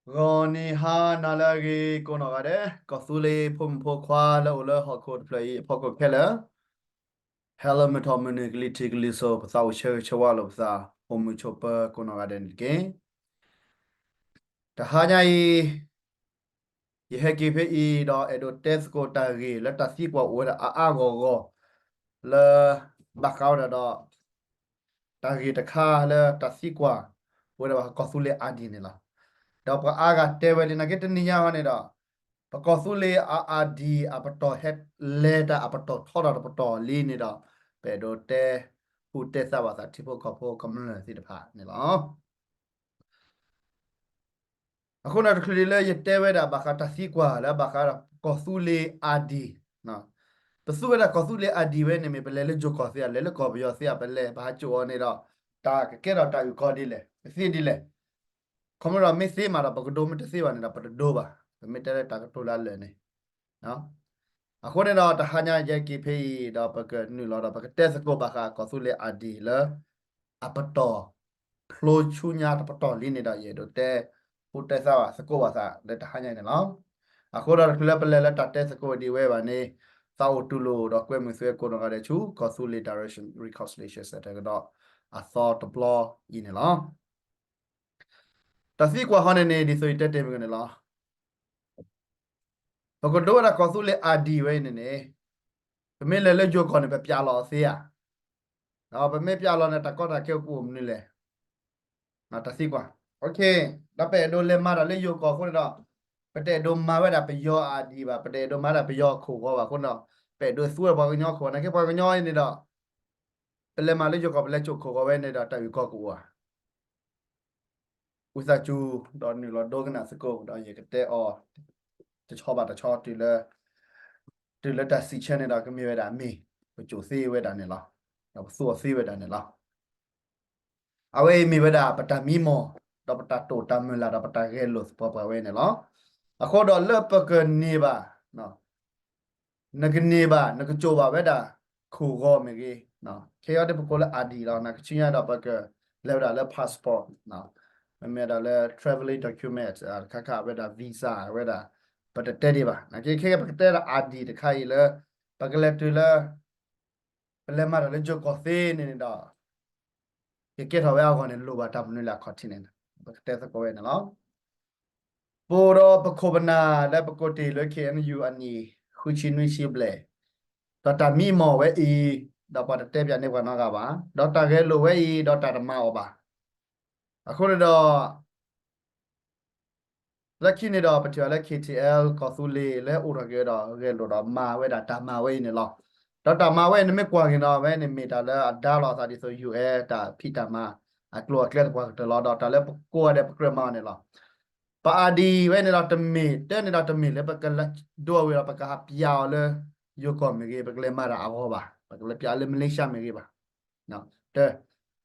ဂီၤနံၤဟါနၤလၢအဂ့ၤ ကိးနီၢ်ဂၤဒဲး, ကီၢ်သူလ့ၤဖိမုၣ်ဖိခွါလၢအိၣ်လၢဟီၣ်ခိၣ်တဖျၢၣ်အံၤအဖီခိၣ်ခဲလၢာ်, ဟဲလၢမုၢ်ထီၣ်မုၢ်နုာ်ကလံၤထံးကလံၤစိး ပသးအိၣ်ဆၢဂ့ၤဆၢဝါလိာ်ပသး, အိၣ်မုာ်ဆိးပၢၤကိးနီၢ်ဂၤဒဲးန့ၣ်တက့ၢ်. တဟါညါအံၤ ယဟဲက့ၤဖဲအံၤ ဒီးအဲၣ်ဒိးတဲသကိးတၢ်ဂ့ၢ်လၢတၢ်သံကွၢ်အိၣ်ဝဲဒၣ်အါအါဂီၢ်ဂီၢ် လၢဘၣ်ဃးဝဲဒၣ်ဒီး တၢ်ဂ့ၢ်တခါလၢတၢ်သံကွၢ် အိၣ်ဝဲဒၣ်ဘၣ်ဃးကီၢ်သူလ့ၤအါဒံၣ်န့ၣ်လီၤ. ဒီးပှၤအါဂၤတဲဝဲလံ နာ်က့တနံၤညါဟီန့ၣ်ဒီး ပကီၢ်သူလ့ၤအါအါဒံၣ်အပတီၢ်ဟဲလဲၤတၢ်အပတီၢ်ထီထီၣ်တပတီၢ်လံန့ၣ်ဒီး ပအဲၣ်ဒိးတဲဟူးတဲသးဘၣ်သးထံဖိကီၢ်ဖိကမျၢၢ်သ့ၣ်တဖၣ်န့ၣ်လီၤ. အဃိန့ၣ်တချုးဒံးလၢယတဲဝဲဒၣ်ဘၣ်ဃးတၢ်သံကွၢ်လၢဘၣ်ဃးဒီးကီၢ်သူလ့ၤအါဒံၣ်, ပသူဝဲဒၣ်ကီၢ်သူလ့ၤအါဒံၣ်ဝဲန့ၣ်မ့ၢ် ပလဲၤလၢယိၤကီၢ်သ့ဧါ, လဲၤလၢကီၢ်ပယီၤသ့ဧါ, ပလဲၤဘၣ်ဟးစိာ်အီၤန့ၣ်ဒီး တၢ်ကကဲထီၣ်တၢ်အုၣ်ကီၤဒ်လဲၣ်, ပသ့ဒ်လဲၣ်. ခီဖျိဒီးမ့ၢ်သ့မးဒီး ပကဒိမ့ၢ်တသ့ဘၣ်န့ၣ်ဒီး ပတဒိဘၣ်, ပမ့ၢ်တဲလၢတၢ်ကတိၤလၢအလၢာ်န့ၣ် အဃိန့ၣ်ဒီး တဟါညါယဟဲက့ၤဖဲအံၤဒီး ပကနုာ်လီၤဒီး ပကတဲသကိးဘၣ်ဃးကီၢ်သူလ့ၤအါဒံၣ်လၢအပတီၢ် ဖျိဆူညါတပတီၢ်လံန့ၣ်ဒီး ယအဲၣ်ဒိးတဲဟူးတဲသးဘၣ်သကိးဘၣ်သးလၢတဟါညါအံၤန့ၣ်လီၤ. အဃိဒီးတချုးလၢပလဲၤလၢတၢ်တဲသကိးဒံးဝဲဘၣ်န့ၣ် သးအိၣ်တူၢ်လိာ်ဒီးကွဲမုာ်သုဝဲကိးနီၢ်ဂၤဒဲးဆူ ကီၢ်သူလ့ၤ Direction Reconciliation Center ကဒီးအသီတဘျီအံၤန့ၣ်လီၤ. တၢ်သံကွၢ်ဟီန့ၣ်န့ၣ် ဒ်သိးယတဲတ့ၢ်မုၢ်ကန့ၣ်လီၤ. ပကဒိဝဲဒၣ်ကီၢ်သူလ့ၤအါဒံၣ်ဝဲအံၤန့ၣ်န့ၣ် ပမ့ၢ်လဲၤလၢယိၤကီၢ်န့ၣ် ပပျးလီၤအီၤသ့ဧါ. ဒီးပမ့ၢ်ပျးလီၤန့ၣ် တၢ်ကီတၢ်ခဲကအိၣ်မနုၤလဲၣ်. တၢ်သံကွၢ်, ဒီးပအဲၣ်ဒိးလဲၤမၤတၢ်လၢယိၤကီၢ်အဃိန့ၣ်ဒီး ပတအဲၣ်ဒိးမၤဝဲဒၣ်ပယီၤအါဒံၣ်ဘၣ်, ပတအဲၣ်ဒိးမၤဒၣ်ပယီၤအခိၣ်ဂီၤဘၣ်အဃိန့ၣ်ဒီး ပအဲၣ်ဒိးသူဝဲပှၤကညီအခိၣ်ဂီၤ, နာ်က့ပှၤကညီအံၤန့ၣ်ဒီး ပလဲၤမၤလၢယိၤကီၢ် ပလဲၤစိာ်ခိၣ်ဂီၤဝဲန့ၣ်ဒီး တၢ်အုၣ်ကီၤကအိၣ်ဧါ. ဝံသးစူၤ ဒီးနုာ်လီၤဒိကနၣ်သကိး ဒီးယကတဲအီၤ တဆီဘၣ်တဆီ တုၤလၢတၢ်စံးဆၢန့ၣ်ဒီး ကမ့ၢ်ဝဲဒၣ်မ့ၢ် ပစိာ်သ့ဝဲဒၣ်န့ၣ်လီၤ. ဒီးပသူအီၤသ့ဝဲဒၣ်န့ၣ်လီၤ. အဝဲအံၤမ့ၢ်ဝဲဒၣ်ပတၢ်မံမီၢ် ဒီးပတၢ်တိာ်တၢ်မုၢ်လၢ် ဒီးပတၢ်ဂဲၤလိာ်သပှၢ်ပှၢ်ဝဲန့ၣ်လီၤ. အဃိဒီးလၢပကန့ၢ်ဘၣ် နကန့ၢ်ဘၣ် နကစိာ်ဘၣ်ဝဲဒၣ် ခိၣ်ဂီၤမ့ၢ်ဂ့ၤ, ခဲအံၤဒ်ပကိးလၢ I D လီၤ, နကဆူညါဒီးပကလဲၤဝဲဒၣ်လၢ passport, မ့မ့ၢ်ဒၣ်လၢ traveling document တခါခါဝဲဒၣ် visa ဝဲဒၣ် ပတတဲဒံးဘၣ်. နာ်က့ခဲကဲပကတဲဒၣ် I D တခါအံၤလၢ ပကလဲၤတုၤလၢ ပလဲၤမၤတၢ်လၢယိၤကီၢ်သ့န့ၣ်န့ၣ်ဒီး ကကဲထီၣ်ဝဲအဂီၢ်န့ၣ် လိၣ်ဘၣ်တၢ်မနုၤလဲၣ်အခီၣ်ထံးန့ၣ် ပကတဲသကိးဝဲန့ၣ်လီၤ. ပအိၣ်ဒီးပခိၣ်ပနၢ်လၢပကိးတ့ၢ်လၢ K N U အနံၣ် ဃုဆံနွံဆံဘျဲၣ်, ဒီးတၢ်မံမီၢ်ဝဲအံၤ ဒီးပှၤတတဲပၠးန့ၢ်ပှၤနီတဂၤဘၣ်, ဒီးတၢ်ဂဲၤလိာ်ဝဲအံၤ ဒီးတၢ်တမၤအီၤဘၣ်. အဃိန့ၣ်ဒီး လၢခံန့ၣ်ဒီး ပထံၣ်ဘၣ်လၢ K T L ကီၢ်သူလ့ၤလၢအိၣ်ထီၣ်က့ၤဒီး ဂဲၤလိာ်ဒီးမၤဝဲဒၣ်တၢ်မၤဝဲအံၤန့ၣ်လီၤ. ဒီးတၢ်မၤဝဲအံၤန့ၣ်မ့ၢ်ကွၢ်က့ၤနီၤ အဝဲန့ၣ်မ့ၢ်တၢ်လၢအဒါလီၤအသးဒ်သိး U N တၢ်ဖံးတၢ်မၤ အကျိၤအကျဲသပှၢ်ကတၢၢ်လီၤ. ဒီးတၢ်လၢပကိးဂၤဒဲးပကြၢးမၤအီၤန့ၣ်လီၤ. ပ I D ဝဲန့ၣ်ဒီးတမ့ၢ် တၢ်န့ၣ်ဒီးတမ့ၢ်လၢပကဒိအဝဲဒီး ပကဟးပၠးအီၤလၢ ယိၤကီၢ်မ့ၢ်ဂ့ၤ ပကလဲၤမၤတၢ်အဂီၢ်ဘၣ်, ပကလဲၤပၠးလၢ Malaysia မ့ၢ်ဂ့ၤဘၣ်. တၢ်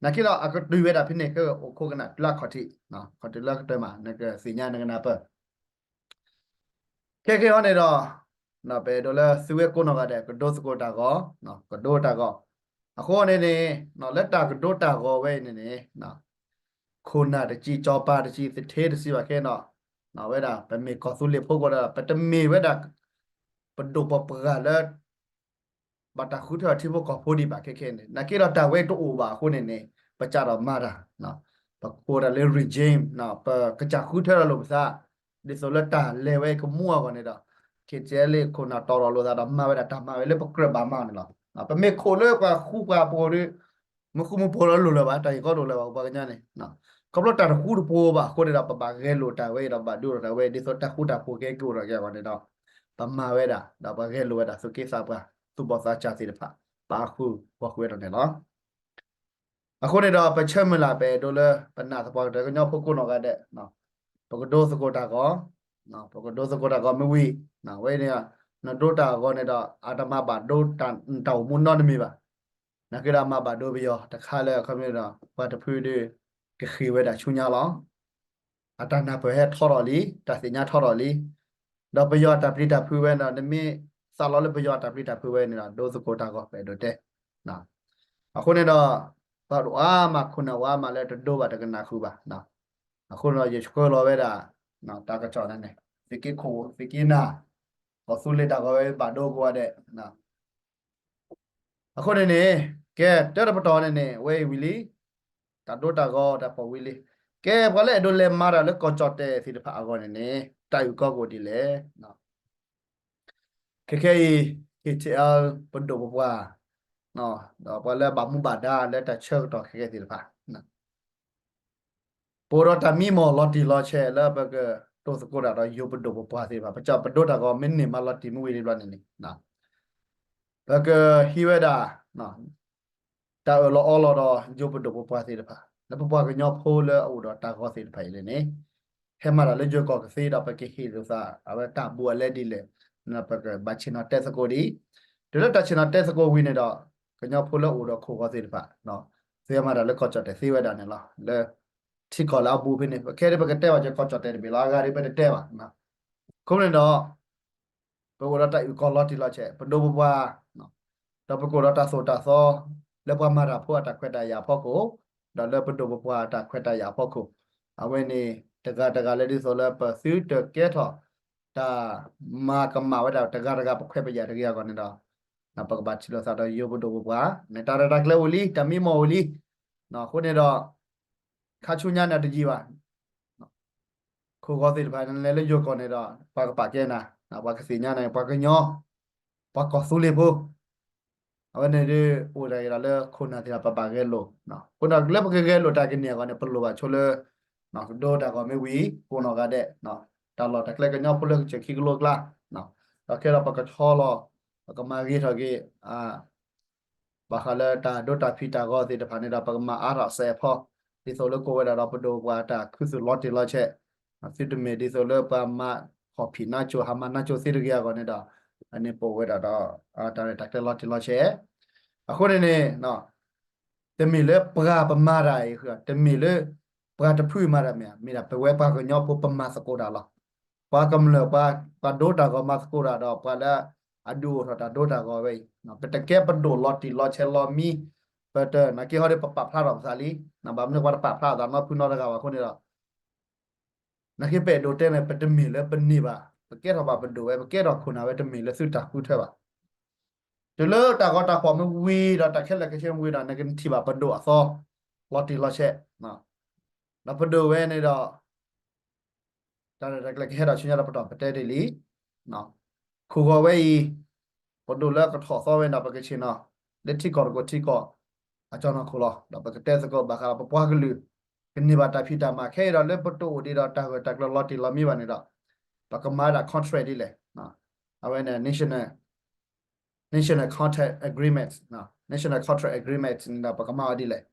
နာ်က့ဒီးအကတုၤဝဲဒၣ်ဖဲန့ၣ် ကအိၣ်ခိးကနၣ်တုၤလၢအခီၣ်ထံး, ခီၣ်ထံးလၢကတၢၢ်မး နကသ့ၣ်ညါနကနၢ်ပၢၢ်. ခဲကဲဟီန့ၣ်ဒီး ပအဲၣ်ဒိးလၢသုဝဲကိးနီၢ်ဂၤဒဲး ကဒိသကိးတၢ်ဂီၤ, ကဒိတၢ်ဂီၤ. အဃိန့ၣ်န့ၣ် လၢတၢ်ကဒိတၢ်ဂီၤဝဲအံၤန့ၣ်န့ၣ် ခိၣ်နၢ်တစံး စီၤပၤတစံး သထ့တစံးဘၣ်ခဲဒီး ဝဲဒၣ် ပမ့ၢ်ကီၢ်သူလ့ၤဖိကိးဒီး ပတမ့ၢ်ဝဲဒၣ် ပဒိၣ်ပပှၢ်လၢ ဘၣ်တၢ်ဃုထၢထံဖိကီၢ်ဖိဒံးဘၣ်ခဲခဲန့ၣ် နာ်က့ဒီးတၢ်ဝဲတအိၣ်ဘၣ်အဃိန့ၣ်န့ၣ် ပကစးထီၣ်မၤတၢ်, ပကိးတၢ်လၢ regime ပကစၢ်ဃုထၢထီၣ်လိာ်ပသး ဒ်သိးလၢတၢ်လဲၤဝဲကမူအဂီၢ်န့ၣ်ဒီး KTLA ခိၣ်နၢ်တီၤထီၣ်လိာ်သးဒီးမၤဝဲဒၣ်တၢ်မၤဝဲလၢပကြၢးဘၣ်မၤအီၤန့ၣ်လီၤ. ပမ့ၢ်ခိးလၢပှၤဃူပှၤဖိးဒီး မ့ၢ်ဃူမ့ၢ်ဖိးလၢလိၤလၢၤဘၣ် တၢ်ဂ့ၢ်ကီတအိၣ်လၢၤဘၣ် ပှၤကညီန့ၣ် ခီဖျိတၢ်တဃူတဖိးဘၣ်အဃိန့ၣ်ဒီး ပဘၣ်ဂဲၤလိာ်တၢ်ဝဲအံၤဒီးဘၣ်ဒိလိာ်တၢ်ဝဲ ဒ်သိးတၢ်ဃူတၢ်ဖိးကဲက့ၤအိၣ်ထီၣ်က့ၤအဂီၢ်န့ၣ်ဒီး ပမၤဝဲဒၣ် ဒီးပှၤဂဲၤလိာ်ဝဲဒၣ်သုးက့သးပှၢ် သူၣ်ဘီၣ်သးစၢ်သ့ၣ်တဖၣ် ပာ်ဃုာ်ပှၤဃုာ်ဝဲဒၣ်န့ၣ်လီၤ. အဃိန့ၣ်ဒီး ပဆၢမုၢ်လၢ်ပအဲၣ်ဒိးလၢ ပနာ်သပှၢ်ကတၢၢ်ကညီဖိကိးနီၢ်ဂၤဒဲး ပကဒိသကိးတၢ်ဂီၤ, ပကဒိသကိးတၢ်ဂီၤမ့ၢ်ဝံၤ ဝဲန့ၣ် နဒိတၢ်ဂီၤန့ၣ်ဒီး အတမၤဘၣ်ဒိတၢ်အိၣ်မူနီတမံၤဘၣ်. နာ်က့ဒီးမၤဘၣ်ဒိပယီၤတခါလၢအခီပညီဒီး ပှၤတဖုဒီး ကဃ့ၢ်ဝဲဒၣ်ဆူညါလီၤ. အတၢ်နၢ်ပၢၢ်ဟဲထီထီၣ်လံ တၢ်သ့ၣ်ညါထီထီၣ်လံ. ဒီးပယီၤအတၢ်ပျံၤတၢ်ဖုးဝဲဒီး နမ့ၢ်သးလီလၢပယီၤအတၢ်ပျံၤတၢ်ဖုးဝဲန့ၣ်ဒီး ဒိသကိးတၢ်ဂီၤ ပအဲၣ်ဒိးတဲ. အဃိန့ၣ်ဒီး ပှၤဒိၣ်အါမး ခိၣ်နၢ်ဝါမးလၢတဒိဘၣ်တကနၣ်ဃုာ်ဘၣ်. အဃိန့ၣ်ဒီး ယဆှၢလီၤဝဲဒၣ် တၢ်ကစီၣ်န့ၣ်န့ၣ် သုးက့ခိၣ် သုးက့နၢ် ကီၢ်သူလ့ၤတၢ်ဂီၤဝဲဘၣ်ဒိကိးဂၤဒဲး အဃိန့ၣ်န့ၣ် ကဲ တၢ်တပတီၢ်န့ၣ်န့ၣ် ဝဲအံၤဝံၤလံ တၢ်ဒိတၢ်ဂီၤတၢ်ဖီၣ်ဝံၤလံ ကဲ ပှၤလၢအဲၣ်ဒိးလဲၤမၤတၢ်လၢကီၢ်ကၠီၣ်တဲာ်သ့ၣ်တဖၣ်အဂီၢ်န့ၣ်န့ၣ် တၢ်အုၣ်ကီၢ်ကအိၣ်ဒ်လဲၣ် ခဲခဲအံၤ ခ့ၣ်ထံၣ်အၣ် ပဒိၣ်ပပှၢ် ဒီးပှၤလၢဘၣ်မူဘၣ်ဒါလၢတၢ်ဆၢကတီၢ်ခဲခဲသ့ၣ်တဖၣ် ပအိၣ်ဒီးတၢ်မံမီၢ်လီၤတံၢ်လီၤဆဲးလၢပကတိၢ်သကိးတၢ်ဒီးယိၤပဒိၣ်ပပှၢ်သ့ၣ်တဖၣ် ပကပဒိတၢ်ဂီၤမ့ၢ်န့ၢ်မးလီၤတံၢ်မ့ၢ်ဝံၤလံဘျီန့ၣ်န့ၣ် ပကဟံးဝဲဒၣ် တၢ်အၢၣ်လီၤအီလီၤဒီးယိၤပဒိၣ်ပပှၢ်သ့ၣ်တဖၣ် လၢပပှၤကညီဖိလၢအအိၣ်ဒီးတၢ်ဂီၤသ့ၣ်တဖၣ်အံၤန့ၣ်န့ၣ် ဟဲမၤတၢ်လၢယိၤကီၢ်ကသ့ဒီးပကဟ့ၣ်လိာ်သး အဝဲတၢ်ဘူးအလဲဒ်လဲၣ် ပကဘၣ်ဆ့ၣ်နီၤတဲသကိးဒ်အံၤ တုၤလၢတၢ်ဆ့ၣ်နီၤတဲသကိးဝံၤန့ၣ်ဒီး ကညီဖိလၢအအိၣ်ဒီးခိၣ်ဂီၤသ့ၣ်တဖၣ် သုဟဲမၤတၢ်လၢကီၢ်ကၠီၣ်တဲာ်သ့ဝဲဒၣ်န့ၣ်လီၤ လၢ ထံကီၢ်လၢအဘူးဖဲန့ၣ် ပခဲဒ်ပကတဲဘၣ်ကီၢ်ကၠီၣ်တဲာ်တဘ့ၣ်လီၤ အဂၤဒ်ပတတဲဘၣ် အဃိန့ၣ်ဒီး ပအိၣ်ဒီးတၢ်အုၣ်ကီၢ်လီၤတံၢ်လီၤဆဲး ပဒိၣ်ပပှၢ် ဒီးပကအိၣ်ဒီးတၢ်သိၣ်တၢ်သီ လၢပှၤမၤတၢ်ဖိအတၢ်ခွဲးတၢ်ယာ်အဖီခိၣ် ဒီးလၢပဒိၣ်ပပှၢ်အတၢ်ခွဲးတၢ်ယာ်အဖီခိၣ် အဝဲန့ၣ် တဂၤတဂၤလၢဒ်သိးလၢပသုတကဲထီၣ် တၢ်မၤကမၣ်ဝဲဒၣ်တဂၤတဂၤပခွဲးပယာ်တဂ့ၤအဂီၢ်န့ၣ်ဒီး ပကဘၣ်ထံၣ်လိာ်သးဒီးယိၤပဒိၣ်ပပှၢ် မ့ၢ်တၢ်ရဲၣ်တၢ်ကျဲၤအိၣ်လံ တၢ်မံမီၢ်အိၣ်လံ အဃိန့ၣ်ဒီး ခါဆူညါန့ၣ်တယံာ်ဘၣ် ခိၣ်ဂီၤသ့ၣ်တဖၣ်န့ၣ်လဲၤလၢယိၤကီၢ်န့ၣ်ဒီး ပှၤကပာ်ကဲနၤ ပှၤကသ့ၣ်ညါနၤ ပှၤကညီ ပှၤကီၢ်သူလ့ၤဖိ အဝဲန့ၣ်ဒ်အိၣ်ဒၣ်က့ၤဒီးလၢခိၣ်နၢ်သ့ၣ်တဖၣ်ပဘၣ်ဂဲၤလိာ် အဃိဒီးလၢပကဂဲၤလိာ်တၢ်ကန့ၢ်အဂီၢ်န့ၣ် ပလိၣ်ဘၣ်ဆိလၢ ဒိတၢ်ဂီၤမ့ၢ်ဝံၤ ကိးနီၢ်ဂၤဒဲး တၢ်လီၢ်တၢ်ကျဲကညီဖိလၢကစၢၢ်ခံကလိကျါ ဒီးခဲဒီးပကဆီလီၤ ပကမၤဂ့ၤထီၣ်က့ၤ ဘၣ်ဃးလၢတၢ်ဒိတၢ်ဖံးတၢ်ဂီၤသ့ၣ်တဖၣ်န့ၣ်ဒီး ပကမၤအါထီၣ်စဲးဖီ ဒ်သိးလၢကိးဝဲဒၣ်ဒီးပဒိၣ်ပပှၢ်တၢ်ခူသူၣ်လီၤတံၢ်လီၤဆဲး သုတမ့ၢ်ဒ်သိးလၢပှၤမၤခီၣ်ဖံးနါစိၤ ဟးမၤနါစိၤသ့တဂ့ၤအဂီၢ်န့ၣ်ဒီး အန့ၣ်ပအိၣ်ဝဲဒၣ်ဒီး တၢ်ရဲၣ်တၢ်ကျဲၤလီၤတံၢ်လီၤဆဲး အဃိန့ၣ်န့ၣ် တမ့ၢ်လၢပှၤပမၤတၢ်အံၤ တမ့ၢ်လၢ ပှၤတဖုမၤတၢ်မ့ၢ် မ့ၢ်ဒၣ်ပဝဲပှၤကညီဖိပမၤသကိးတၢ်လီၤ. ပှၤကမျၢၢ် ပှၤဒိတၢ်ဂီၤမၤသကိးတၢ်ဒီး ပှၤလၢအဒုးအိၣ်ထီၣ်တၢ်ဒိတၢ်ဂီၤဝဲအံၤ ပတကဲပဒိၣ်လီၤတံၢ်လီၤဆဲးလီၤမံ ပတနာ်က့ဟီဒီးပပာ်ဖျါထီၣ်ပသးလံ ဘၣ်မနုၤပှၤတပာ်ဖျါအသးနီတဖုနီတဂၤဘၣ်အဃိန့ၣ်ဒီး နာ်က့ပအဲၣ်ဒိးတဲန့ၣ် ပတမ့ၢ်လၢပန့ၢ်ဘၣ် ပကဲထီၣ်ဘၣ်ပဒိၣ်ဝဲ ပကဲထီၣ်ခိၣ်နၢ်ဝဲတမ့ၢ်လၢသုတၢ်ဃုထၢဘၣ်. တုၤလၢတၢ်ဂီၤတၢ်ဖီၣ်မ့ၢ်ဝံၤဒီးတၢ်ခဲလၢာ်ခဲဆ့မ့ၢ်ဝံၤဒီး နကထံၣ်ဘၣ်ပဒိၣ်အသီ လီၤတံၢ်လီၤဆဲး ဒီးပဒိၣ်ဝဲန့ၣ်ဒီး တၢ်ရဲၣ်တၢ်ကျဲၤကဟဲဒီးဆူညါဒီးပတီၢ်ပတဲဒ်လံ ခိၣ်ဂီၤဝဲအံၤ ပဒိၣ်လၢကထီၣ်သီဝဲဒီးပကဆ့ၣ်နီၤ လၢထံကီၢ်တကီၢ်ထံကီၢ် အကၠီၣ်နီၤခိၣ်လီၤ ဒီးပကတဲသကိးဘၣ်ဃးဒီးပပှၤကလုာ် ကန့ၢ်ဘၣ်တၢ်ဖံးတၢ်မၤခဲအံၤဒီးလၢပတအိၣ်ဒံးဒီးတၢ်ဂၢၢ်တၢ်ကျၢၤလီၤတံၢ်လီၤမံဘၣ်န့ၣ်ဒီး ပကမၤဝဲဒၣ် contract ဒ်လဲၣ် အဝဲန့ၣ် national, national contract agreement, national contract agreement န့ၣ်ဒီးပကမၤအီၤဒ်လဲၣ်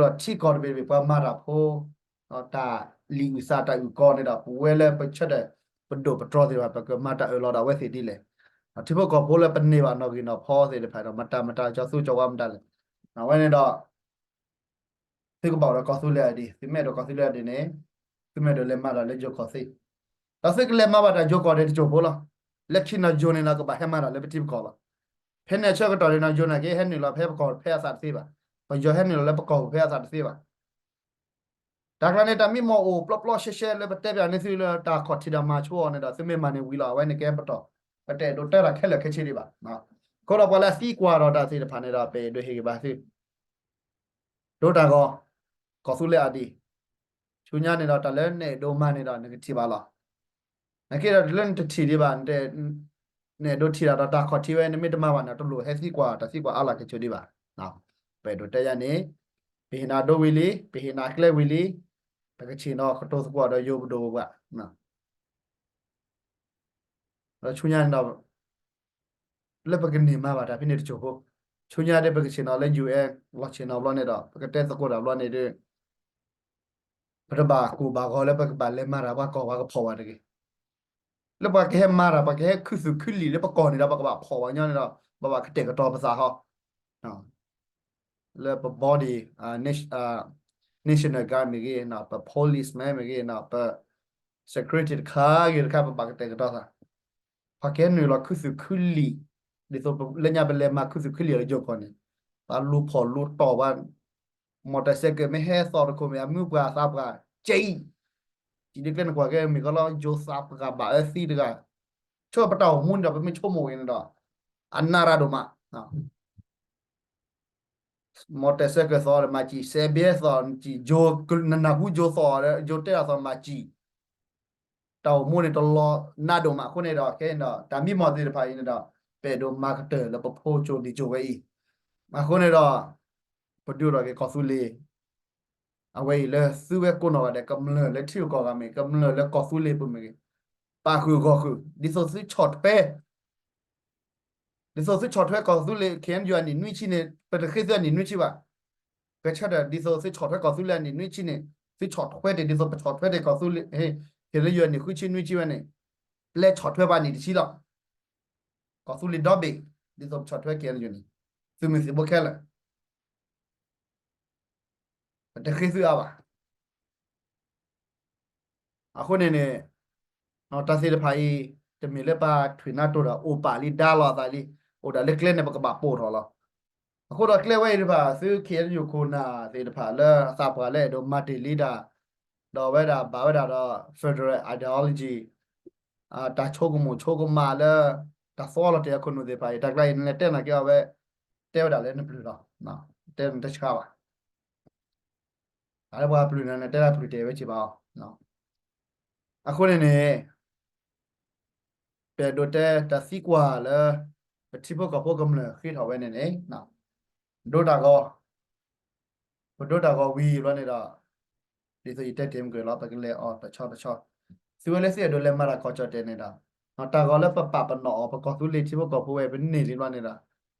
အဃိဒီးထံကီၢ်တဘ့ၣ်တဘ့ၣ်ပှၤမၤတၢ်ဖိ တၢ်လံာ်အုၣ်သးတၢ်အုၣ်ကီၤန့ၣ်ဒီး ပဝဲလၢပဆၢထၢၣ်ပဒိၣ်ပတြီသ့ၣ်တဖၣ် ပကမၤတၢ်အၢၣ်လီၤဒီးအဝဲသ့ၣ်ဒ်လဲၣ်. ထံဖိကီၢ်ဖိလၢပန့ၢ်ဘၣ်နီၣ်ဂံၢ်နီၣ်ဖီသ့ၣ်တဖၣ်ဒီး မတၤမတၤကၠီသူကၠီဝါမတၤလဲၣ်. အဝဲန့ၣ်ဒီး သုကဘၣ်အိၣ်ဒီးကီၢ်သူလ့ၤအဒံး, သုမ့ၢ်အဲၣ်ဒိးကီၢ်သူလ့ၤအဒံးန့ၣ် သုမ့ၢ်အဲၣ်ဒိးလဲၤမၤတၢ်လၢယိၤကီၢ်သ့, ဒီးသုကလဲၤမၤဘၣ်တၢ်ယိၤကီၢ်န့ၣ်တစိၢ်ဖိလီၤ. လၢခံနီၢ်ယိၤန့ၣ်ဒီးကဘၣ်ဟဲမၤတၢ်လၢပထံပကီၢ်လီၤ. ဖဲန့ၣ်အဆၢကတီၢ်န့ၣ်နီၢ်ယိၤန့ၣ်က့ ဟဲနုာ်လီၤဖဲပကီၢ်ဖဲအသးတသ့ဘၣ်. ပယီၤဟဲနုာ်လီၤလၢပကီၢ်ဖဲအသးတသ့ဘၣ်. တၢ်ကျါန့ၣ် တၢ်မံမီၢ်အိၣ်ပျီပျီရှဲရှဲလၢပတဲပၠးန့ၢ်သုလၢတၢ်ခီၣ်ထံးတၢ်မၤဆိအီၤန့ၣ်ဒီး သုမ့ၢ်မၤန့ၢ်ဝံၤလီၤ. အဝဲန့ၣ်ကဲပတီၢ် ပတအဲၣ်ဒိးတဲတၢ်ခဲလၢာ်ခဲဆ့ဒံးဘၣ်. အဃိဒီးပှၤလၢအသံကွၢ်ဒီးတၢ်သ့ၣ်တဖၣ်န့ၣ်ဒီး ပအဲၣ်ဒိးဟ့ၣ်ဂံၢ်ဘါသု ဒိတၢ်ဂီၤ ကီၢ်သူလ့ၤအဒံး, ဆူညါန့ၣ်ဒီး တၢ်လၢနအဲၣ်ဒိးမၤန့ၣ်ဒီး နကထံၣ်ဘၣ်လီၤ. နာ်က့ဒီး တုၤလၢနတထံၣ်ဒံးဘၣ်, နအဲၣ်ဒိးထံၣ်တၢ်ဒီးတၢ်ခီၣ်ထံးဝဲ နမ့ၢ်တမၤဘၣ်န့ၣ် တလိၣ်ဟဲသံကွၢ်တၢ်သံကွၢ်အါလၢ်ခဲဆ့ဒံးဘၣ်. ပအဲၣ်ဒိးတဲယၤန့ၣ် ပဟ့ၣ်နၤဒိဝံၤလံ, ပဟ့ၣ်နၤကျဲဝံၤလံ, ပကဆ့ၣ်နီၤကတိၤသကိးဒီးယိၤပဒိၣ်ပပှၢ် ဒီးဆူညါန့ၣ်ဒီး လၢပကန့ၢ်မၤဘၣ်တၢ်ဖဲန့ၣ်တစိၢ်ဖိ, ဆူညါဒီးပကဆ့ၣ်နီၤလၢ ယူၣ်အဲၣ် လီၤဆ့ၣ်နီၤဘျီန့ၣ်ဒီး ပကတဲသကိးတၢ်ဘျီန့ၣ်ဒီး ပတဘၣ်ကူၣ်ဘၣ်ဂီၤလၢပကဘၣ်လဲၤမၤတၢ်ပှၤကီၢ်ပှၤကဖီၣ်ဝဲတဂ့ၤ. လၢပှၤကဟဲမၤတၢ် ပှၤကဟဲခူသူၣ်ခူလံာ်လၢပကီၢ်န့ၣ်ဒီး ပကဘၣ်ဖီၣ်ဝဲညီန့ၣ်ဒီး ပဘၣ်ကတဲာ်ကတီၤပသးဟီ လၢပ body, nation, national guard မ့ၢ်ဂ့ၤ, ပ policeman မ့ၢ်ဂ့ၤ, ပ security တခါဂ့ၤတခါ ပဘၣ်ကတဲာ်ကတီၤသး. ပှၤကဟဲနုာ်လီၤခူသူၣ်ခူလံာ်, ဒ်သိးလၢညါပလဲၤမၤခူသူၣ်ခူလံာ်လၢယိၤကီၢ်န့ၣ်, ပှၤလူၤဖီၣ်လူၤတီၢ်ပှၤ, မီၢ်တဲစဲးကဲးမ့ၢ်ဟဲသီၣ်တခိၣ်မ့ၢ် အမုၢ်ပှၢ်သးပှၢ်, ကဲအံၤ စံးဒ်ကျဲန့ၣ်ကွၢ်ကဲမ့ၢ်ကီလီၤ ယိၤသးပှၤဘၣ်အၢသံတဂၤ, ဆိပတၢ်အိၣ်မူန့ၣ်ဒီး ပမ့ၢ်ဆိကမိၣ်ဂ့ၤန့ၣ်ဒီး အနၢ်ရၢ်ဒိၣ်မး မီၤတဲာ်ဆၢကၢၤသီဒီးမၤစံၣ်, စဲးဘဲသီၣ်စံၣ်, နနၢ်ဟူယိၤသီၣ်ဒီး ယိၤတဲတၢ်သီၣ်မၤစံၣ်, တၢ်အိၣ်မူန့ၣ်တလီၤနးဒိၣ်မးအဃိန့ၣ်ဒီး ခဲအံၤဒီး တၢ်မံမီၢ်သ့ၣ်တဖၣ်အံၤန့ၣ်ဒီး ပအဲၣ်ဒိးမၤကတၢၢ်လၢပဖိကၠိဒံကၠိဝဲအံၤ, အဃိန့ၣ်ဒီး ပဒုးအိၣ်ထီၣ်က့ၤကီၢ်သူလ့ၤ အဝဲအံၤလၢသုဝဲကိးနီၢ်ဂၤဒဲးကမျၢၢ်လၢထံဂုၤကီၢ်ဂၤမ့ၢ် ကမျၢၢ်လၢကီၢ်သူလ့ၤပူၤမ့ၢ်ဂ့ၤ, ပာ်ဃုာ်ဂီၢ်ဃုာ် ဒ်သိးသုဆီၣ်ထွဲ ဒ်သိးသုဆီၣ်ထွဲကီၢ်သူလ့ၤ ခ့ၣ်အဲၣ်ယူၣ် အနံၣ်နွံဆံန့ၣ် ပတဃ့သုအနံၣ်နွံဆံဘၣ်. ကဆၢထၢၣ်ဒ်သိးသုဆီၣ်ထွဲကီၢ်သူလ့ၤအနံၣ်နွံဆံန့ၣ် သုဆီၣ်ထွဲတ့ၢ်ဒ်သိးပဆီၣ်ထွဲတ့ၢ်ကီၢ်သူလ့ၤ ခ့ၣ်အဲၣ်ယူၣ် အနံၣ်ဃုဆံနွံဆံဝဲန့ၣ် ပျဲဆီၣ်ထွဲပှၤနံၣ်တဆံလီၤ. ကီၢ်သူလ့ၤဒီဘ့ၣ် ဒ်သိးပဆီၣ်ထွဲ ခ့ၣ်အဲၣ်ယူၣ် န့ၣ် သုးမုၢ်သံၣ်ဘိခဲလၢာ် ပတဃ့သုအါဘၣ်. အဃိန့ၣ်န့ၣ် တၢ်သ့ၣ်တဖၣ်အံၤ တမ့ၢ်လၢပှၤထွံၣ်နါတိၢ်ဒီး အိၣ်ပာ်လံဒါလီၤအသးလံ, အိၣ်ဒၣ်လၢကျဲန့ၣ် ပကဘၣ်ပိာ်ထီၣ်လီၤ. အဃိဒီးကျဲဝဲအံၤတဖၣ် သု ခ့ၣ်အဲၣ်ယူၣ် ခိၣ်နၢ်သ့ၣ်တဖၣ်လၢအသးပှၢ်လၢအဲၣ်ဒိးမၤတ့ၢ်လံတၢ်, ဒီးဝဲဒၣ်ဘၣ်ဝဲဒၣ်ဒီး federal ideology တၢ်ဆိကမိၣ်ဆိကမးလၢ တၢ်သီလီၤတဲာ်အခိၣ်နူာ်သ့ၣ်တဖၣ်အံၤ တၢ်ကျါအံၤနလဲၤတဲနာ်က့အီၤဝဲ တဲဝဲဒၣ်လၢနပျုၢ်လီၤ. တဲနတဆှါဘၣ်. တၢ်လၢပှၤပျုၢ်န့ၣ် နတဲတၢ်ပျုၢ်တဲာ်ဝဲစ့ၢ်ဘၣ်အီၤ. အဃိန့ၣ်န့ၣ် ပအဲၣ်ဒိးတဲတၢ်သံကွၢ်လၢ ပထံဖိကီၢ်ဖိကမျၢၢ်ဃ့ထီၣ်ဝဲန့ၣ်န့ၣ် ဒိတၢ်ဂီၤ, ပဒိတၢ်ဂီၤဝံၤဘျီန့ၣ်ဒီး ဒ်သိးယတဲတ့ၢ်မုၢ်က့ၤလီၤ ပကလဲၤအီၤတဆီတဆီ, သုဝဲလၢသုအဲၣ်ဒိးလဲၤမၤတၢ်ကီၢ်ကၠီၣ်တဲာ်န့ၣ်ဒီး တၢ်ဂီၤလၢပပာ်ပနီၣ်အီၤ ပကီၢ်သူလ့ၤထံဖိကီၢ်ဖိဝဲ ပန့ၢ်လံဘျီန့ၣ်ဒီး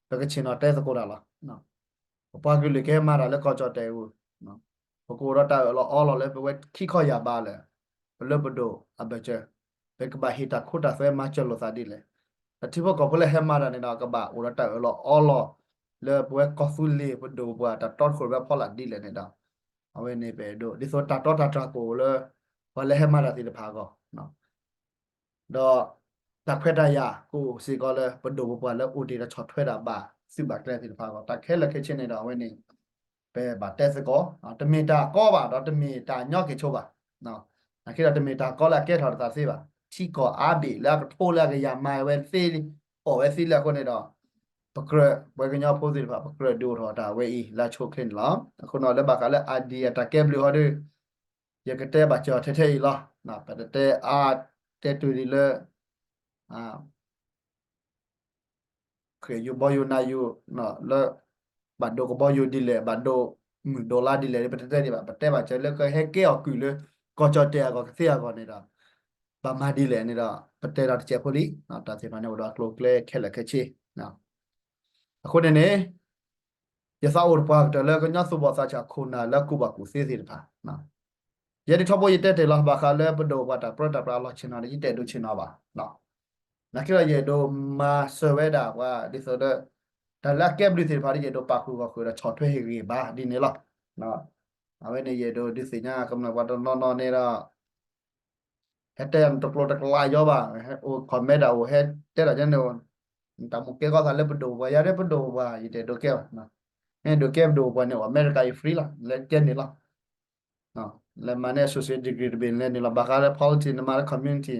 ပကဆ့ၣ်နီၤတဲသကိးတၢ်လီၤ. ပပှၤကလုာ်ကဟဲမၤတၢ်လၢကီၢ်ကၠီၣ်တဲာ်အပူၤ, ပကအိၣ်ဒီးတၢ်အၢၣ်လီၤအီလီၤလၢပဝဲခံခီယာ်ဘးလၢာ်, ပလၢပဒိၣ်အဘၢၣ်စၢၤ, ပကဘၣ်ဟ့ၣ်တၢ်ခိတၢ်သွဲမၤစၢၤလိာ်သးဒ်လဲၣ်. ပထံဖိကီၢ်ဖိလၢဟဲမၤတၢ်န့ၣ်ဒီး ကဘၣ်အိၣ်ဒီးတၢ်အၢၣ်လီၤအီလီၤ လၢပဝဲကီၢ်သူလ့ၤပဒိၣ်ပပှၢ်တၢ်တီတခိၣ်ဝဲဖီလာ်ဒ်လဲၣ်န့ၣ်ဒီး အဝဲန့ၣ်ပအဲၣ်ဒိး ဒ်သိးတၢ်တီတၢ်တြၢ်ကအိၣ်လၢ ပှၤလၢဟဲမၤတၢ်သ့ၣ်တဖၣ်အဂီၢ် ဒီးတၢ်ခွဲးတၢ်ယာ်ကအိၣ်စ့ၢ်ကီးလၢ ပဒိၣ်ပပှၢ်လၢအိၣ်တ့ၢ်ဒီးဆီၣ်ထွဲတၢ်ဘၣ်သုးဘၣ်ကျဲသ့ၣ်တဖၣ်အဂီၢ် တၢ်ခဲလၢာ်ခဲဆ့န့ၣ်ဒီး အဝဲန့ၣ် ပဘၣ်တဲသကိး, တမ့ၢ်တၢ်ကီဘၣ် ဒီးတမ့ၢ်တၢ်ညီက့ၤဆိဘၣ်. နာ်က့ဒီးတမ့ၢ်တၢ်ကီလၢအကဲထီၣ်တသ့ဘၣ်. ထံကီၢ်အါဘ့ၣ်လၢအကထိလၢအကယၤမၤဝဲသ့, အီၣ်ဝဲသ့လၢအဃိန့ၣ်ဒီး ပကြၢး ပှၤကညီဖိသ့ၣ်တဖၣ် ပကြၢးဒုးအိၣ်ထီၣ်တၢ်ဝဲအံၤလၢအဆိအချ့န့ၣ်လီၤ. အဃိန့ၣ်လၢဘၣ်ဃးလၢ idea တၢ်ကဲဘျုးဟီဒီး ယကတဲဘၣ်စၢၤထဲထဲအံၤလီၤ. ပတတဲအါတဲတုၤဒံးလၢ ဃဲၣ်ယိၤဘီယိၤနၤယိၤ လၢ ဘၣ်ဒိကဘီယိၤဒ်လဲၣ် ဘၣ်ဒိမုၢ်ဒိလါဒ်လဲၣ် ပတတဲဒံးဘၣ်. ပတဲဘၣ်စၢၤလၢကဟဲကဲအီၤကုၢ်လၢ ကီၢ်ကၠီၣ်တဲၣ်အဂီၢ်ကသ့အဂီၢ်န့ၣ်ဒီး ဘၣ်မၤဒ်လဲၣ်န့ၣ်ဒီး ပတဲဒီးတစဲးဖိလံ. တၢ်သ့ၣ်တဖၣ်န့ၣ်အိၣ်ဒီးအကျိၤအကျဲခဲလၢာ်ခဲဆ့ အဃိန့ၣ်န့ၣ် ယသးအိၣ်တပှၢ်ကတၢၢ်လၢကညီသူၣ်ဘီၣ်သးစၢ်ခိၣ်နၢ်လၢကူၣ်ဘၣ်ကူၣ်သ့သ့ၣ်တဖၣ်, ယဲဒၣ်ထီဘိယတဲတ့ၢ်လီၤ ဘၣ်ဃးလၢပဒိၣ်ပှၤတၢ်ပြၢတၢ်ပြးအလီၢ်ဆ့ၣ်နီၤန့ၣ် ယတအဲၣ်ဒိးဆ့ၣ်နီၤဘၣ်. နာ်က့ဒီးယအဲၣ်ဒိးမၤစၢၤဝဲဒၣ်ပှၤဒ်သိးဒီး တၢ်လၢအကဲဘျုးသ့ၣ်တဖၣ်ဒီး ယအဲၣ်ဒိးပာ်ဃုာ်ဂီၢ်ဃုာ်ဒီးဆီၣ်ထွဲဟ့ၣ်ဂံၢ်ဘါဒ်န့ၣ်လီၤ. အဝဲန့ၣ်ယအဲၣ်ဒိးဒုးသ့ၣ်ညါကမျၢၢ်ပှၤတနီၤနီၤန့ၣ်ဒီး ဟဲတဲနတကျိၤတကျါယီဘၣ်, အိၣ် comment ဒၣ်အိၣ် ဟဲတဲဒၣ်န့ၣ်, တၢ်မိၣ်ကဲကီသးလၢပဒိၣ်ပှၤ ယၤဒၣ်ပဒိၣ်ပှၤ ယတအဲၣ်ဒိးကဲဘၣ်, မ့ၢ်ဒိးကဲပဒိၣ်ပှၤန့ၣ် အိၣ်အမဲရကၤအံၤ free လီၤ လဲၤကဲန့ၣ်လီၤ. လဲၤမၤန့ၢ် associate degree တဘ့ၣ်လဲၤန့ၣ်လီၤ ဘၣ်ဃးလၢ politics နမၤလၢ community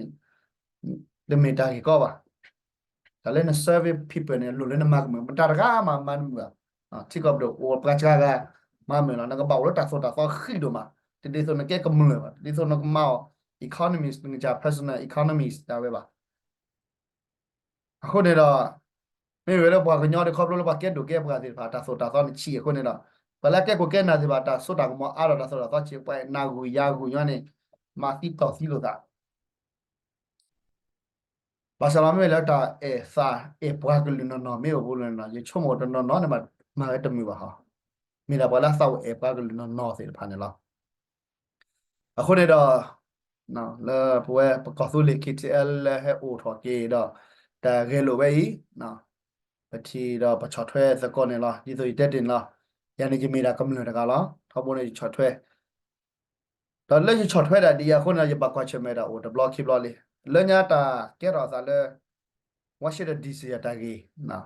တမ့ၢ်တၢ်ဂ့ၢ်ကီဘၣ်. တၢ်လၢန service people န့ၣ် လိၣ်လၢနမၤကမၢၢ် မတၤတဂၤမၤမၤနမုာ်ဘၣ်. ထံကီၢ်ပဒိၣ်အိၣ်ပှၤစှၤဂၤ မၤမုာ်လီၤ နကဘၣ်အိၣ်လၢတၢ်သိၣ်တၢ်သီဃံးဒိၣ်မး, တဒ်သိးနကဲကမျၢၢ်ဘၣ် တဒ်သိးနကမၤအီၤ economies နကစၢ် personal economies တၢ်ဝဲဘၣ်. အဃိန့ၣ်ဒီး မ့ၢ်ဝဲလၢပှၤကညီဒီးခီဖျိလၢပှၤကဲဒိၣ်ကဲပှၤသ့ၣ်တဖၣ် တၢ်သိၣ်တၢ်သီနဆံးအဃိန့ၣ်ဒီး ပှၤလၢကဲခိၣ်ကဲနၢ်သ့ၣ်တဖၣ် တၢ်စိတၢ်ကမီၤအါဒီးတၢ်သိၣ်တၢ်သီဆံး ပှၤနၤဂုၤယၤဂုၤညီန့ၣ် မၤသံတီၢ်သံလိာ်သး ဘၣ်ဆၣ်ဒီးမ့ၢ်လၢတၢ်အဲၣ်သးအဲၣ်ပှၤကလုာ်နီၢ်နီၢ်မ့ၢ်အိၣ်ပူၤလၢန့ၣ်ဒီး ယဆိကမိၣ်တနီၤနီၤန့ၣ် မၤဝဲတမုာ်ဘၣ်ဟီ, မ့ၢ်ဒၣ်ပှၤလၢအသးအိၣ်အဲၣ်ပှၤကလုာ်နီၢ်နီၢ်သ့ၣ်တဖၣ်န့ၣ်လီၤ. အဃိန့ၣ်ဒီး လၢပဝဲပကီၢ်သူလ့ၤ KTLA လၢဟဲအိၣ်ထီၣ်က့ၤဒီး တၢ်ဂဲၤလိာ်ဝဲအံၤ ပထံၣ်ဒီးပဆီၣ်ထွဲသကိးန့ၣ်လီၤ. ဒ်သိးယတဲတ့ၢ်န့ၣ်လီၤ. ယၤန့ၣ်ယမ့ၢ်ဒၣ်ကမျၢၢ်တဂၤလီၤ. ထီဘိန့ၣ်ယဆီၣ်ထွဲ ဒီးလၢယဆီၣ်ထွဲဒၣ်ဒ်အံၤအဃိန့ၣ်ဒီး ယဘၣ်ကွၢ်ဆၢၣ်မဲာ်ဒၣ်အိၣ်တဘျီခံဘျီလံ. လၢညါတၢ်ကဲထီၣ်အသးလၢ Washington DC အတၢ်ဂ့ၢ်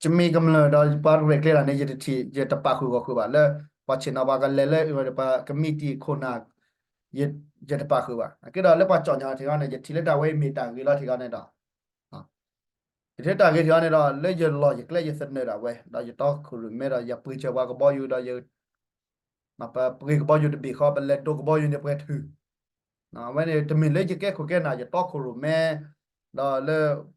ယမ့ၢ်ကမျၢၢ်ဒီးပှၤရဲၣ်ကျဲၤတၢ်န့ၣ် ယတထံၣ် ယတပာ်ဃုာ်ဂီၢ်ဃုာ်ဘၣ်လၢ ပှၤဆ့ၣ်နီၤပှၤကလဲၤလၢ ပှၤကမံးတံာ်ခိၣ်နၢ် ယတပာ်ဃုာ်ဘၣ်. အကဲဒီးလၢပှၤကၠီၣ်ညါထံဂီၢ်န့ၣ် ယထံၣ်လၢတၢ်ဝဲအံၤမ့ၢ်တၢ်ဂ့ၤလီၤထံဂီၢ်န့ၣ်ဒီး ယထံၣ်လၢတၢ်ဂ့ၤထံဂီၢ်န့ၣ်ဒီး လၢယလီၢ်ယကျဲယသနၢၣ်ဒၣ်ဝဲ ဒီးယတီခိၣ်ရိၣ်မဲဒီး ယပှ့ၤစၢၤပှၤကဘီယူၤဒီးယ ပပှ့ၤကဘီယူၤတဘ့ၣ်ဃီ ပလဲၤဒိးကဘီယူၤန့ၣ်ပှဲၤထုး, အဝဲန့ၣ် တမ့ၢ်လၢယကဲခိၣ်ကဲနၢ် ယတီခိၣ်ရိၣ်မဲ ဒီးလၢ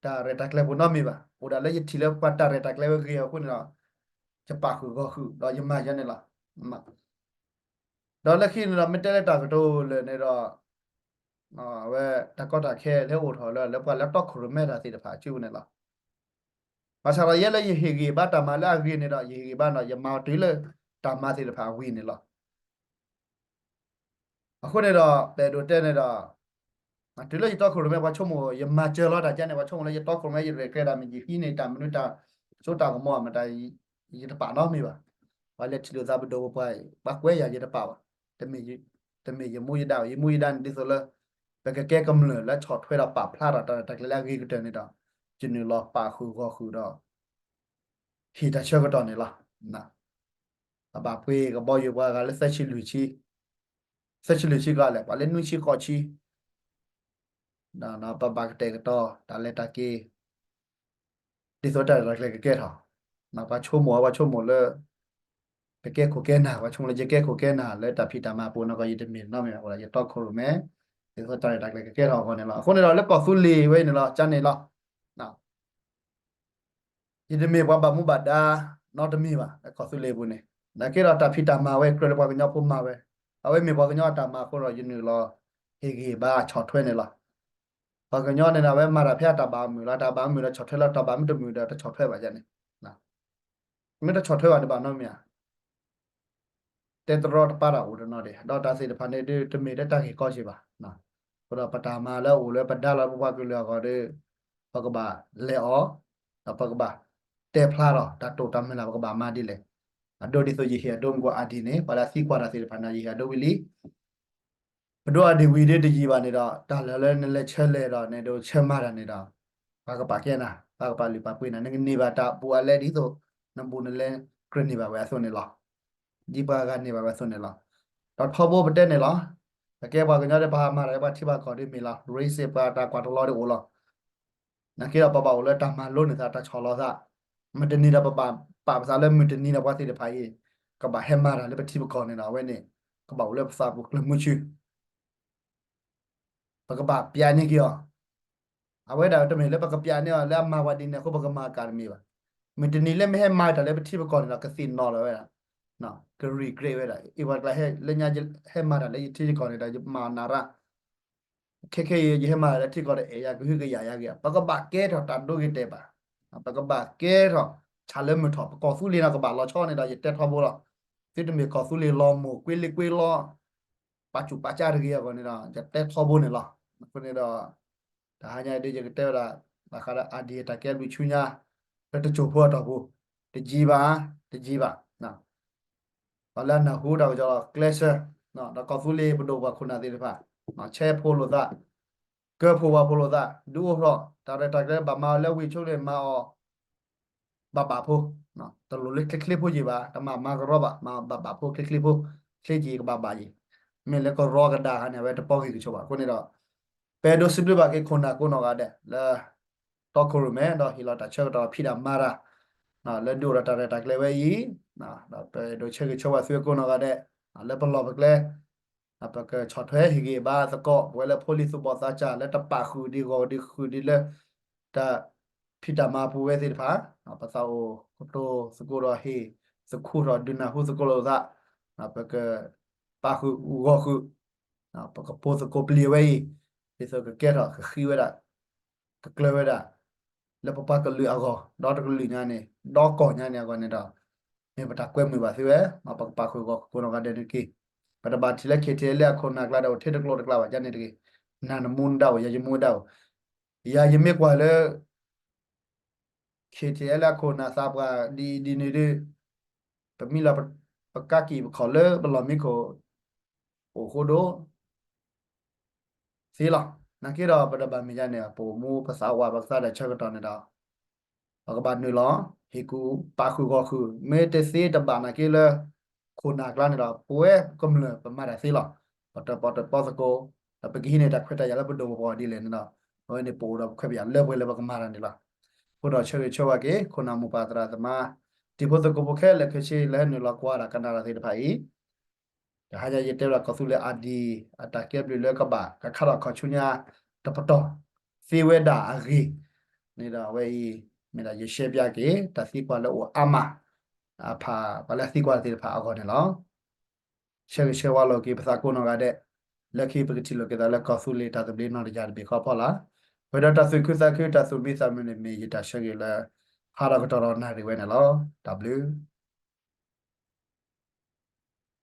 တၢ်ရဲၣ်တၢ်ကျဲၤပူၤနီတမံၤဘၣ်. အိၣ်ဒၣ်လၢယထံၣ်လၢပှၤတၢ်ရဲၣ်တၢ်ကျဲၤဝဲဂ့ၤအဃိန့ၣ်ဒီး ယပာ်ဃုာ်ဂီၢ်ဃုာ် ဒီးယမၤယဲန့ၣ်လီၤ. ဒီးလၢခံန့ၣ်ဒီး မ့ၢ်တဲလၢတၢ်ကတိၤလၢာ်န့ၣ်ဒီး အဝဲတၢ်ကီတၢ်ခဲလၢအိၣ်ထီၣ်လၢ လၢပှၤလၢတီခိၣ်ရိၣ်မဲတၢ်သ့ၣ်တဖၣ်အစုပူၤန့ၣ်လီၤ. ဘၣ်ဆၣ်ဒီးယဲလၢယဟ့ၣ်ဂံၢ်ဘါတၢ်မၤလၢအဂ့ၤန့ၣ်ဒီး ယဟ့ၣ်ဂံၢ်ဘါဒီး ယမၤတုၤလၢတၢ်မၤသ့ၣ်တဖၣ်အဝံၤန့ၣ်လီၤ. အဃိန့ၣ်ဒီး ပအဲၣ်ဒိးတဲန့ၣ်ဒီး တုၤလၢယတီခိၣ်ရိၣ်မဲပှၤဆိကမိၣ် ယမၤစၢၤလီၤတၢ်ကဲန့ၣ် ပှၤဆိကမိၣ်လၢယတီခိၣ်ရိၣ်မဲ ယရဲၣ်ကျဲၤတၢ်မ့ၢ်ယဟံးန့ၢ်တၢ်မနုၤတၢ်စိတၢ်ကမီၤမတၤ ယတပာ်နီတမံၤဘၣ်. ပှၤလဲၤထံၣ်လိာ်သးပဒိၣ်ပပှၢ် ပှၤကွဲးယၤယတပာ်ဘၣ်. တမ့ၢ်ယမူယဒါဘၣ်. ယမူယဒါန့ၣ်ဒ်သိးလၢ ပကကဲကမျၢၢ်လၢဆီၣ်ထွဲဒီးပာ်ဖျါထီၣ်တၢ်ရဲၣ်တၢ်ကျဲၤလၢအဂ့ၤကတၢၢ်န့ၣ်ဒီး ယနုာ်လီၤပာ်ဃုာ်ဂီၢ်ဃုာ်ဒီး ဟ့ၣ်တၢ်ဆၢကတီၢ်န့ၣ်လီၤ. ပဘၣ်ပှ့ၤကဘီယူၤပှၤဂၤလၢသၢဆံလွံၢ်ဆံ, သၢဆံလွံၢ်ဆံကီးလဲၣ် ပှၤလၢနွံဆံဃိးဆံ ပဘၣ်ကတဲာ်ကတီၤတၢ်လဲၤတၢ်က့ၤ ဒ်သိးတၢ်ရဲၣ်တၢ်ကျဲၤကကဲထီၣ်, ပှၤဆိကမိၣ် ပှၤဆိကမိၣ်လၢ ပကဲခိၣ်ကဲနၢ် ပှၤဆိကမိၣ်လၢယကဲခိၣ်ကဲနၢ် လၢတၢ်ဖံးတၢ်မၤပူၤနီၢ်ကီၢ် ယတမ့ၢ်နီတမံၤဘၣ် ယတီခိၣ်ရိၣ်မဲ ဒ်သိးတၢ်ရဲၣ်တၢ်ကျဲၤကကဲထီၣ်အဂီၢ်န့ၣ်လီၤ. အဃိန့ၣ်ဒီးလၢကီၢ်သူလ့ၤဝဲအံၤန့ၣ်လီၤ ကန့ၣ်လီၤ. ယတမ့ၢ်ပှၤဘၣ်မူဘၣ်ဒါ နီတမံၤဘၣ် လၢကီၢ်သူလ့ၤပူၤန့ၣ်, နာ်က့ဒီးတၢ်ဖံးတၢ်မၤဝဲကြၢးလၢပှၤကညီဖိမၤဝဲ, အဝဲမ့ၢ်ပှၤကညီအတၢ်မၤအဃိဒီး ယနုာ်လီၤဟ့ၣ်ဂံၢ်ဘါဆီၣ်ထွဲန့ၣ်လီၤ. ပှၤကညီန့ၣ်ဒီး အဝဲမၤတၢ်ဖဲအတၢ်ဘၣ်မုာ်လီၤ, တၢ်ဘၣ်မုာ်ဒီးဆီၣ်ထွဲလီၤ, တၢ်ဘၣ်မုာ်တမုာ်ဒီးတဆီၣ်ထွဲဘၣ်ယန့ၣ်, မ့ၢ်တဆီၣ်ထွဲဘၣ်တဘၣ်နီတမံၤဧါ တဲတရီတပါတၢ်အိၣ်တနီၤဒဲး ဒီးတၢ်သ့ၣ်တဖၣ်န့ၣ်ဒုး တမ့ၢ်လၢတၢ်ဂ့ၢ်ကီစ့ၢ်ဘၣ်. အဃိဒီးပတၢ်မၤလၢအအိၣ်လၢပဒါလီၤလၢပပှၤကလုာ်အဂီၢ်ဒီး ပကဘၣ်လဲၤအီၤ, ဒီးပကဘၣ်တဲဖျါထီၣ် တၢ်တိာ်တၢ်မုၢ်လၢ်ပကဘၣ်မၤဒ်လဲၣ်. အဒိဒ်သိးယဟ့ၣ်အဒိမ့ၢ်ကွၢ်အါဒံးန့ၣ် ပှၤလၢအသံကွၢ်တၢ်သ့ၣ်တဖၣ်န့ၣ် ယဟ့ၣ်အဒိဝံၤလံ ပဒိအဒံးဝံၤဒ်တယံာ်ဘၣ်န့ၣ်ဒီး တၢ်လၢလၢနလဲၤဆၢလဲၤဒီးန့ၣ် ဒိးဆၢမၤတၢ်န့ၣ်ဒီး ပှၤကပာ်ကဲနၤ, ပှၤကပာ်လုၢ်ပာ်ပှ့ၤနၤ, နကန့ၢ်ဘၣ်တၢ်ဘူးအလဲဒ်သိး နဘူးနလဲကြၢးန့ၢ်ဘၣ်ဝဲအသိးန့ၣ်လီၤ. ဒ်ပှၤဂၤန့ၢ်ဘၣ်ဝဲအသိးန့ၣ်လီၤ. ဒီးထီဘိပတဲန့ၣ်လီၤ. ပကဲပှၤကညီဒီး ပဟးမၤတၢ်လၢပှၤထံပှၤကီၢ်ဒ်မ့ၢ်လီၤ. ရ့စ့ၢ်ပှၤတၢ်ကွၢ်တလီၤဒ်အိၣ်လီၤ. နာ်က့ဒီးပဘၣ်အိၣ်လၢတၢ်မၤလိန့ၢ်သး တၢ်ဆီၣ်လီၤသး, မုၢ်တနံၤဒီးပဘၣ်ပာ်ပသးလၢမုၢ်တနံၤဒီးပှၤသ့ၣ်တဖၣ်အံၤ ကဘၣ်ဟဲမၤတၢ်လၢပထံပကီၢ်န့ၣ်ဒီး အဝဲန့ၣ် ကဘၣ်အိၣ်လၢပသးပူၤကျၢၤမုဆူ ပကဘၣ်ပျးန့ၢ်က့ၤအီၤ, အဝဲဒၣ်တမ့ၢ်လၢပကပျးန့ၢ်အီၤလၢအမၤပှၤဒ်န့ၣ်အဃိ ပကမၤအကါတမ့ၢ်ဘၣ်. မုၢ်တနံၤလၢမ့ၢ်ဟဲမၤတၢ်လၢပထံပကီၢ်န့ၣ်ဒီး ကသ့ၣ်နီၣ်လီၤဝဲဒၣ်, က regret ဝဲဒၣ်, အ့ၣ် ပှၤတကျါဟဲလၢညါ ဟဲမၤတၢ်လၢယထံယကီၢ်န့ၣ်ဒီး ယမၤနၢၤရၣ် ခဲခဲအံၤ ယဟဲမၤတၢ်လၢထံကီၢ်ဒီး အဲၣ်ယၤကဟုကယာ်ယၤဂ့ၤ, ပကဘၣ်ကဲထီၣ်တၢ်ဒိဂ့ၤတဲာ်ဘၣ်, ပကဘၣ်ကဲထီၣ်ဆၣ်လၢမုၢ်ထီၣ်, ပကီၢ်သူလ့ၤန့ၣ်ကဘၣ်လီၤဆီန့ၣ်ဒီး ယတဲထီဘိလီၤ. သုတမ့ၢ်ကီၢ်သူလ့ၤလီၤမိၢ်ကွ့လ့ကွ့လီၤ ပာ်စူၣ်ပာ်ကၢ်တဂ့ၤအဂီၢ်န့ၣ်ဒီး ယတဲထီဘိန့ၣ်လီၤ. အဃိန့ၣ်ဒီး တဟါညါအံၤဒ်ယကတဲဝဲဒၣ် ဘၣ်ဃးဒီး idea တၢ်ကဲဘျုးဆူညါ လၢတစိၢ်ဖိအတီၢ်ပူၤ, တယံာ်ဘၣ်, တယံာ်ဘၣ်. ပှၤလၢအနၢ်ဟူတၢ်ကစီၣ်လီၤ ကျဲးစၢး, ဒီးကီၢ်သူလ့ၤပဒိၣ်ပှၤခိၣ်နၢ်သ့ၣ်တဖၣ်, ဆဲးဖိလိာ်သး, ကၢၢ်ဖိဝါဖိလိာ်သး, ဒုးအိၣ်ထီၣ် တၢ်ရဲၣ်တၢ်ကျဲၤဘၣ်မၤအီၤလၢဝံၤဆိလ့ၣ်မၤအီၤ ဘၣ်ဘၣ်ဖိ, တလိၣ်လၢချ့ချ့ဖိယံာ်ဘၣ်, တမၤမၤကရီဘၣ်, မၤဘၣ်ဘၣ်ဖိချ့ချ့ဖိ, ချ့က့ၤကဘၣ်ဘၣ်ယံာ်, မ့ၢ်လၢကရီကဒါခါန့ၣ် အဝဲတပီဂ့ၢ်ကဆိးဘၣ်. အဃိန့ၣ်ဒီး ပအဲၣ်ဒိးစံးဘျုးဘၣ်က့ၤခိၣ်နၢ်ကိးနီၢ်ဂၤဒဲး လၢတီခိၣ်ရိၣ်မဲ ဒီးဟ့ၣ်လီၤတၢ်ဆၢကတီၢ်ဖံးတၢ်မၤတၢ် လၢဒုးအိၣ်ဒီးတၢ်ရဲၣ်တၢ်ကျဲၤဝဲအံၤ, ဒီးပအဲၣ်ဒိးဆၢဂ့ၤဆၢဝါသုကိးနီၢ်ဂၤဒဲး လၢပလီၢ်ပကျဲ ပကဆီၣ်ထွဲဟ့ၣ်ဂံၢ်ဘါသကိး ပဝဲလၢဖိလံၤသူၣ်ဘီၣ်သးစၢ် လၢတပာ်ဃုာ်ဒံးဂီၢ်ဒံးဃုာ်ဒံးလၢ တၢ်ဖံးတၢ်မၤပူၤဝဲသ့ၣ်တဖၣ်, ပသးအိၣ်ကတိၤသကိးဒီးဟ့ၣ်သခူထီၣ်ဒုးနၢ်ဟူသကိးလိာ်သး, ပကပာ်ဃုာ်ဂီၢ်ဃုာ်, ပကပိာ်သကိးပျံၤဝဲအံၤ, ဒ်သိးကကဲထီၣ်ကဃံဝဲဒၣ် ကကျၢၤဝဲဒၣ် လၢပပှၤကလုာ်အဂီၢ် ဒီတကလုာ်ညါန့ၣ် ဒီကီၢ်ညါန့ၣ်အဂီၢ်န့ၣ်ဒီး မ့ၢ်ပတၢ်ကွဲမုာ်ဘၣ်သုဝဲ, ပကပာ်ဃုာ်ဂီၢ်ဃုာ်ကိးနီၢ်ဂၤဒဲးန့ၣ်တက့ၢ်. ပတဘၣ်ထံၣ်လၢ KTLA အခိၣ်နၢ်ကျါဒီး အိၣ်ထဲတကျိၤတကျါဘၣ် ယၤန့ၣ်တဂ့ၤ, နၤနမူနဒါအိၣ် ယၤယမူနဒါအိၣ်, ယၤယမ့ၢ်ကွၢ်လၢ KTLA အခိၣ်နၢ်သးပှၢ်ဒ်အံၤဒ်န့ၣ်ဒီး ပမ့ၢ်လီၤ ပကးက့ၤပခီၣ်လၢပလီၢ်မံခိၣ် အိၣ်ဃိဒိ သ့လီၤ. နာ်က့ဒီးပတဘၣ်မ့ၢ်ယၤန့ၣ် ပအိၣ်မူပသးဝးပသးဒီးဆၢကတီၢ်န့ၣ်ဒီး ပကဘၣ်နုာ်လီၤ ဟ့ၣ်ကူၣ်ပာ်ဃုာ်ဂီၢ်ဃုာ် မ့ၢ်တသ့တဘၣ်နာ်က့လၢ ခိၣ်နၢ်ကျါန့ၣ်ဒီး ပဝဲကမျၢၢ်ပမၤတၢ်သ့လီၤ. ပတၢၣ်ပီၣ်တၢၣ်ပီၣ်သကိး, ဒီးပကဟံးန့ၢ်တၢ်ခွဲးတၢ်ယာ်လၢပဒိၣ်ပပှၢ်ဒ်လဲၣ်န့ၣ်ဒီး အဝဲန့ၣ်ပအိၣ်ဒီးပခွဲးပယာ်လၢပှဲၤလၢပကမၤတၢ်န့ၣ်လီၤ. အဃိဒီးဆၢဂ့ၤဆၢဝါက့ၤ ခိၣ်နၢ်မိၢ်ပၢ်သရၣ်သမါ တံၤဖိသကိးဖိခဲလၢာ်ခဲဆ့လၢဟဲနုာ်လီၤကွၢ်ဒီးကနၣ်တၢ်သ့ၣ်တဖၣ်အံၤ တဟါညါယတဲဝဲဒၣ်ကီၢ်သူလ့ၤအါဒံ အတၢ်ကဲဘျုးလၢကဘၣ်ကခါထီၣ်ခီၣ်ဆူညါတပတီၢ် သ့ဝဲဒၣ်အဂ့ၢ်န့ၣ်ဒီး အဝဲအံၤ မ့ၢ်ဒၣ်ယရှဲပျါက့ၤ တၢ်သံကွၢ်လၢအိၣ်အါမး အဖး ပှၤလၢအသံကွၢ်တၢ်သ့ၣ်တဖၣ်အဂီၢ်န့ၣ်လီၤ. ဆၢဂ့ၤဆၢဝါလိာ်က့ၤပသးကိးနီၢ်ဂၤဒဲး, လၢခံပကထံၣ်လိာ်က့ၤသးလၢကီၢ်သူလ့ၤတၢ်သဘျ့နီၢ်တယၢ်တဘ့ၣ်ဃီဖီလာ်, ပှဲၤဒီးတၢ်သူၣ်ခုသးခု တၢ်သူၣ်မံသးမုာ်န့ၣ် မ့ၢ်ယတၢ်ဆၢဂ့ၤလၢ ဟါဒီးကတီၢ်ဒီးနၣ်ရံၣ်ဝဲန့ၣ်လီၤ. တၢ်ဘျုး